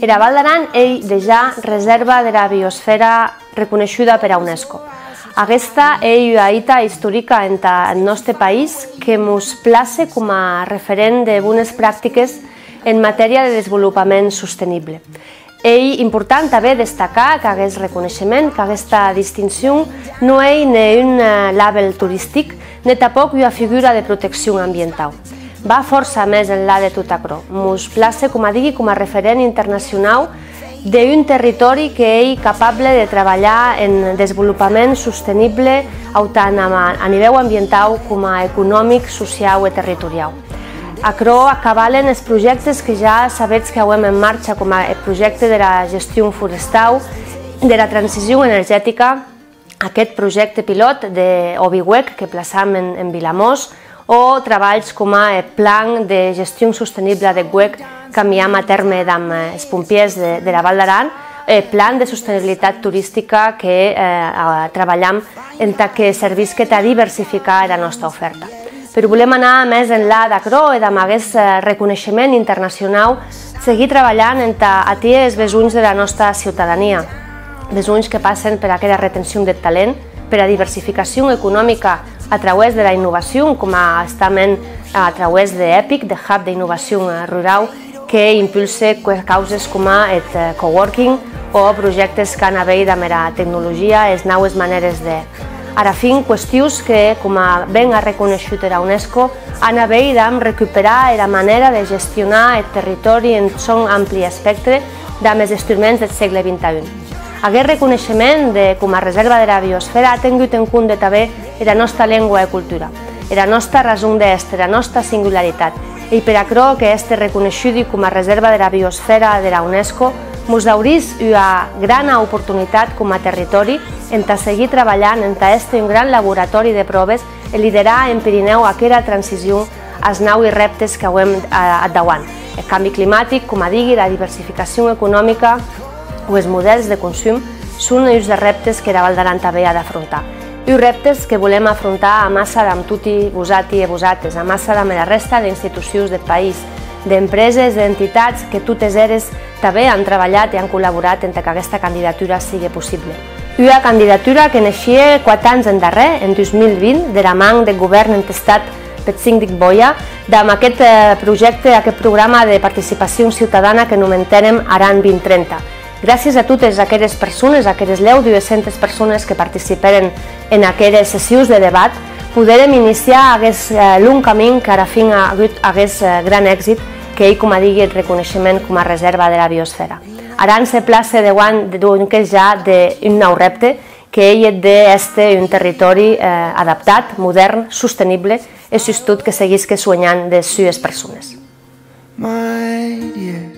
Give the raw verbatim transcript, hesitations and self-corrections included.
Era Val d'Aran ei dejà resèrva dera biosfèra reconeishuda pera UNESCO. Aguesta ei ua hita istorica entà eth nòste país que mos place coma referent de bones practiques en matèria de desvolopament sostenible. Ei important tanben destacar qu'aguest reconeishement, qu'aguesta distincion non ei ne un, eh, label toristic, ne tanpòc ua figura de proteccion ambientau. Va fòrça mès enlà de tot aquerò. Mos place, coma digui, coma referent internacionau d'un territòri qu'ei capable de trabalhar en desvolopament sostenible, autant a, a nivèu ambientau coma economic, sociau e territoriau. Aquerò ac avalen es projèctes que ja sabetz qu'auem en marcha, coma eth projècte dera gestion forestau, dera transicion energetica, aqueth projècte pilòt de Òbi Huec que plaçam en, en Vilamòs, o trabalhs coma eth plan de gestion sostenibla deth huec qu'enviam a tèrme damb, eh, es pompièrs de, dera Val d'Aran, eth plan de sostenibilitat toristica que, eh, a, trabalham entà que servisque tà diversificar era nòsta ofèrta. Però volem anar mès enlà d'aquerò e damb aguest, eh, reconeishement internacionau seguir trabalhant entà atier es besonhs dera nòsta ciutadania, besonhs que passen per aquera retencion deth talent, pera diversificacion economica a trauès dera innovacion, coma estam en, a trauès de EPIC, de Hub d'Innovacion, eh, Rurau, que impulse que-, causes coma eth, eh, coworking o projèctes qu'an a veir damb era tecnologia e es naues manères de. Ara fin, qüestions que, coma ben a reconeishut era UNESCO, an a veir damb recuperar era manèra de gestionar eth territòri en sòn ampli espèctre damb es instruments deth sègle vint-e-un. Aguest reconeishement de, coma resèrva dera biosfèra a tengut en compde tanben era nòsta lengua e cultura, era nòsta rason d'èster, era nòsta singularitat. Ei per aquerò que èster reconeishudi coma resèrva dera biosfèra dera UNESCO mos daurís ua grana oportunitat coma territòri entà seguir trabalhant entà èster un gran laboratòri de pròves e liderar en Pirinèu aquera transicion as naui rèptes qu'auem, eh, ath dauant. Eth cambi climatic, coma digui, era diversificacion economica o es modèls de consum son uns des rèptes qu'era Val d'Aran tanben a d'afrontar. Uns rèptes que volem afrontar amassa damb toti vosati e vosates, amassa damb era rèsta d'institucions deth país, d'empreses e entitats que totes eres tanben an trabalhat e an collaborat entà qu'aguesta candidatura sigue possible. Ua candidatura que neishie quate ans endarrèr, en dus mil vint, dera man deth govèrn entestat peth sindic Boya, damb aqueth, eh, projècte, aqueth programa de participacion ciutadana que nomentèrem Aran vint trenta. Gràcies a totes aqueres persones, aqueres lèu dues centes persones que participèren en aqueres sessions de debat, podèrem iniciar aguest, eh, long camin qu'ara fin a agut aguest, eh, gran èxit qu'ei, coma digui, eth reconeishement coma resèrva dera biosfèra. Aran se place deuant, donques, ja d'un nau rèpte, qu'ei eth d'èster un territòri, eh, adaptat, modèrn, sostenible e, sustot, que seguisque suenhant des sues persones. My dear,